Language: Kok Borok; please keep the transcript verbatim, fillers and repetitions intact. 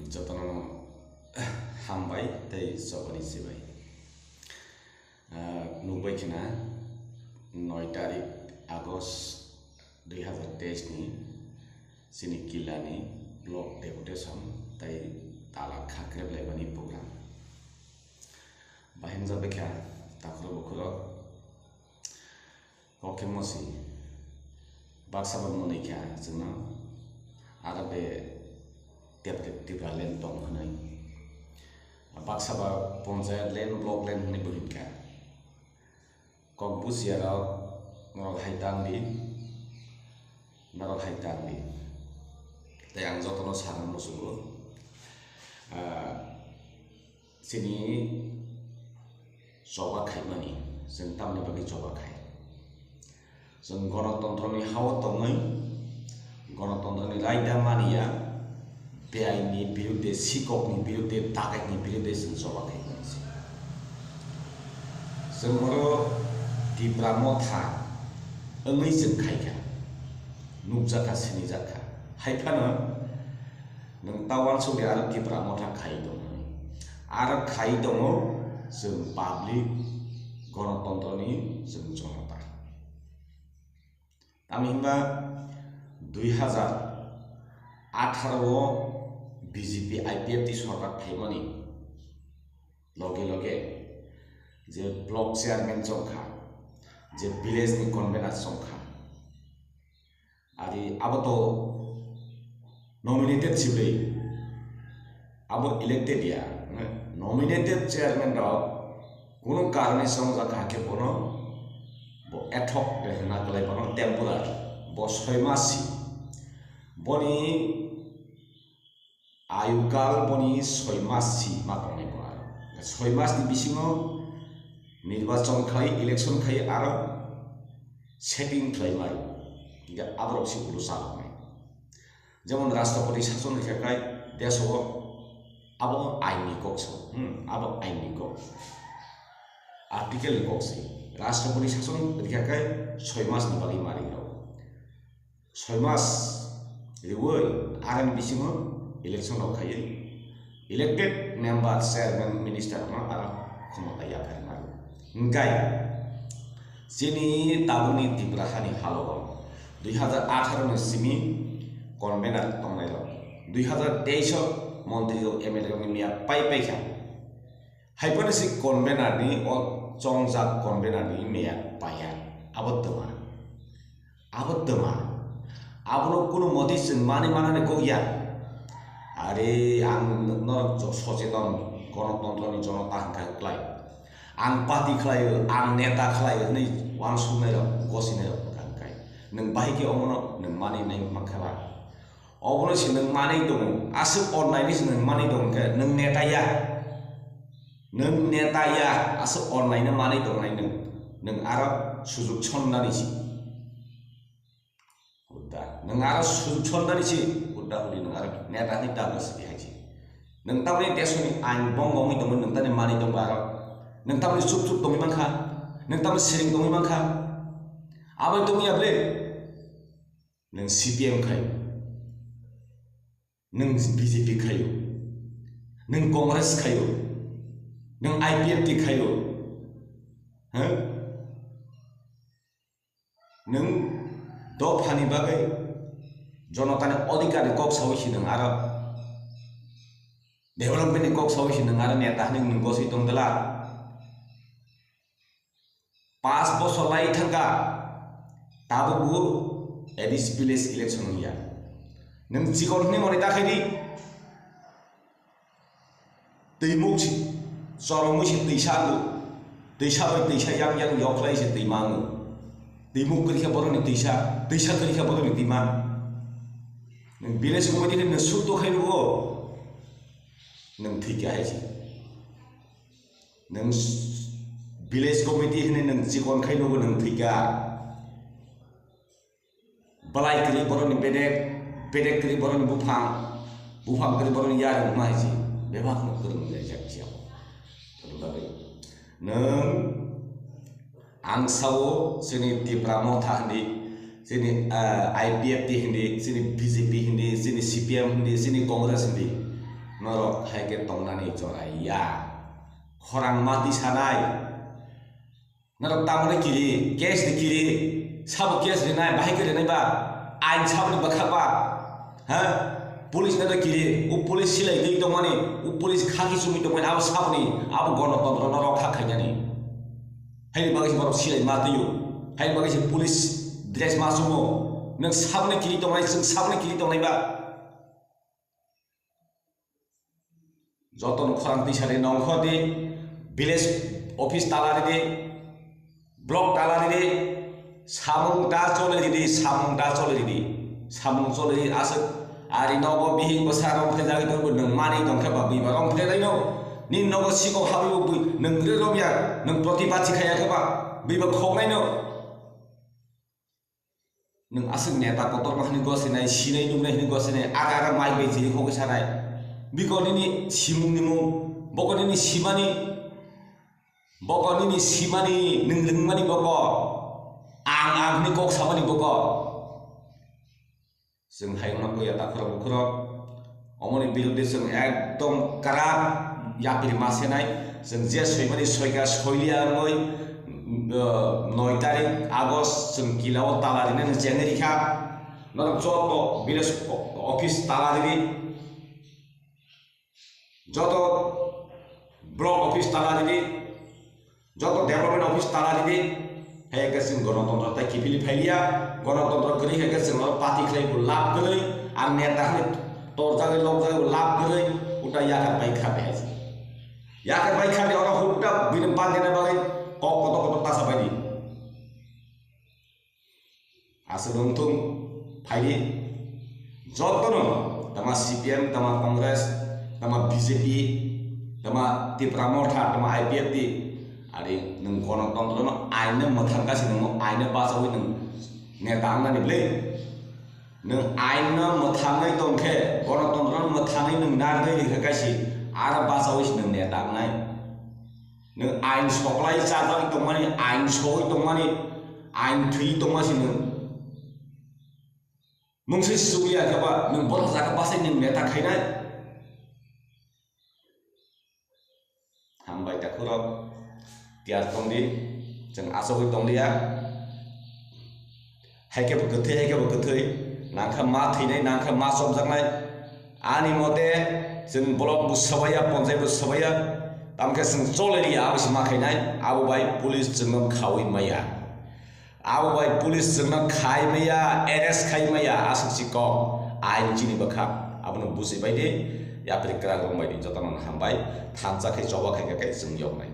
Jotono hambai tei chobani chibai. Ah, nukbai khna noi tarik August dui hazar teis ni chini Killa ni block deputation tei tala kha krep laimani program. Bahimjak bekha takhurok bukhurok. Kok khe mosi baksa bo mwnwi kha chwngno, aro be Tip-, Tipraland tong hwnwi. Baksa ba ponchayat land, block land hwnwi bo hinkha. Kok bujiya rok, norok hai tang di, norok hai tang di. Tei ang jotono sana muchungo. Ah, Chini choba khaimani, chwng tamni bagwi choba khai? Chwng gonotontroni hao tongwi, gonotontroni raida maniya, beainni birudde, sikokni birudde, dakaitni birudde chwng choba khaimani se. Chwng oro Tipra Motha wngwi chwng khaikha, nukjakha, sinijakha. Hai phano Nwng ta uansukya aro Tipra Motha khai tongo. Aro khai tongo chwng public gonotontroni chwng jonota. Tamo hinba dui hazar atharo o B J P I P F T sorkar phaimani loge loge je block chairman chongkha, je village ni convener chongkha, Ari abo to nominated sibri, abo elected ya, nominated chairman rok kuno karone song jaka ke bono bo ad hoc de hna kalai bono temporary bo soi mas si boni Ayukal boni soi mas si ma tongnai bo aro. Soi mas ni bisingo nirbachon khlai, election khlai aro setting khlai mai. Hingke aborok si ulo chaloknai. Jemon Rashtrapati sason rikha khai deso abo ain ni kok so, hmm, abo ain ni kok. Article ni kok se. Rashtrapati sason rikha khai soi mas ni bagwi mari rok. Soi mas riwi aroni bisingo election rok khaiwi elected member, chairman, minister rokno aro khomota yapharwi mano. Hingkai chini tabukni Tripura hani halogo dui hazar atharo ni simi convener tongnai rok, dui hazar teis o montri rok, M L A rokni miya pai paikha. Hai phano si convener ni o chongjak convener ni miya paiya. Abo twma. Abo twma. Abono kuno motwi chwng manwi manani kok ya. Are ang norok jo-, socheton gonotontro ni jonota hwnkha kwlai. Ang party khlaio, ang neta khlaio hwnwi uansuknai rok, gosinai rok hwnkha hwnkhe. Nwng bahai khe omono nwng manwi nai mankha ba. Obono se nwng manwi tongo, aswk onnaini se nwng manwi tongo khe nwng neta ya. Nwng neta ya, aswk onnaino manwi tongnai nwng. Nwng aro sujuk sonnani se. Hudda. Nwng aro sujuk sonnani se. Hudda hudi nwng aro neta hinwi dago se hai se. Nwng tamni desoni ain bongong wngwi tongmani nwng tani manwi tongo aro. Nwng tamni chup chup tongwi mankha. Nwng tamni siring tongwi mankha. Aboni tongwi ya ble. Nwng C P M khai. Nwng B J P khaio, nwng Congress khaio, nwng I P F T khaio, ha? Nwng dophani bagwi jonotani odhikarni kok sawi si nwng aro developmentni kok sawi si nwng aro neta hwnwi nwng goswi tongdwla. Pas bosor lai thangkha, tabukbo A D C village election wngya. Nwng chikon hwnwi moni ta khaidi. Twimuk si choromwi se twisa ango. Twisa bai twisa yang yang yokhlai se twima ango. Twimuk kwrwi khe borokni twisa, twisa kwrwi khe borokni twima. Nwng village committee ni nwng suk to khai nugo. Nwng thwi khe hai se. Nwng s-, village committee hwnwi nwng chikon khai nugo nwng thwikha. Belai kwrwi borokni bedek, bedek kwrwi borokni buphang, buphang kwrwi borokni yarwng wngma hai se. Bebakno kwrwng wnglaijak phiya. Aboni bagwi nwng ang sao chini Tipra Motha hindi, chini, ah, I P F T hindi, chini B J P hindi, chini C P M hindi, chini Congress hindi. Norok hai khe tongnani chora ya. Khorang mati sanai. Norok tamoni kiri, case ni kiri. Sabo case rinai, bahai khe rinai ba? Ain saboni bwkhak ba? Ha? Police no kiri, o police silai twi tongmani, o police khaki chumui tongmani, abo saboni, abo gonotontro no rokha khainani. Haini bagwi se borok silai ma twiyo. Haini bagwi se police dress ma chumo. Nwng saboni kiri tongnai, chwng saboni kiri tongnai ba? Jotono khorang twi sari nongkho di, village office tala ridi, block tala ridi, samung ta chole ridi, samung ta chole ridi, samung chole ridi aswk. Ari nogo bihik bwsa rong phlai jagwi tongbo nwng mani tongkhe ba bui ba rong phlai laino. Nini nogo sikok habwi bo bui nwng re romya nwng protibad si khaya khe ba bui ba khok naino. Nwng aswk neta kotorma hwnwi gwasinai, sinai nuknai hwnwi gwasinai, aga aga mic bai jiri khogwi sanai. Biko nini simung nimung, boko nini simani, boko nini simani, nwng lwngmani boko, ang ang hwnwi kok samani boko. Chwng hai wngma koi ya takhurok bukhurok. Omoni biruddhe chwng ekdom kwrak yapri ma senai. Chwng je soimani soika soiliya wngwi, uh, noi tarik August chwng kila o tala rinani chengwi rikha. Norok joto village o-, office tala ridi. Joto block office tala ridi. Joto development office tala ridi, hai khe chwng gonotontro tai kiphilwi phailiya, gonotontro kwrwi hai khe chwng oro party khlai bo lab kwrwi, ang neta hwnwi torjagwi lokjagwi bo lab kwrwi, uta yakar bai kha de hai. Yakar bai kha de oro hukta bini bandina bagwi kok kotor kotor tasa bai di. Aswk wngthung phaidi jotono, tama C P M, tama Congress, tama B J P, tama Tipra Motha, tama I P F T, ari nwng gonotontro no ain no mwthang kasi nwng ain no bachawi nwng neta wngnani bwle. Nwng ain no mwthangwi tongkhe, gonotontro no mwthangwi nwng narwgwi rikha kaisi, aro bachawi se nwng neta wngnai. Nwng ain soklai chajagwi tongmani, ain sogwi tongmani, ain thwi tongma se nwng. Nwng se sugiya khe ba, nwng bola jaga bachai nwng neta khainai. Hambai takhurok, tiyar tongdi, chwng achogwi tongliya. Hai khe bo kwthwi, hai khe bo kwthwi, nangkha ma thwinai, nangkha ma chopjaknai. Ani mote, chwng block bo swbaiya, ponchayat bo swbaiya, tamkhe chwng chole riya, abo se ma khainai, abo bai police chwngno khaui maya. Abo bai police chwngno khai maya, arrest khai maya, aswk si kok, ain chini bwkha, abono buji bai di, yapri kwrak rwng bai di, jotono hambai, thansa khe choba khai khe chwng yoknai.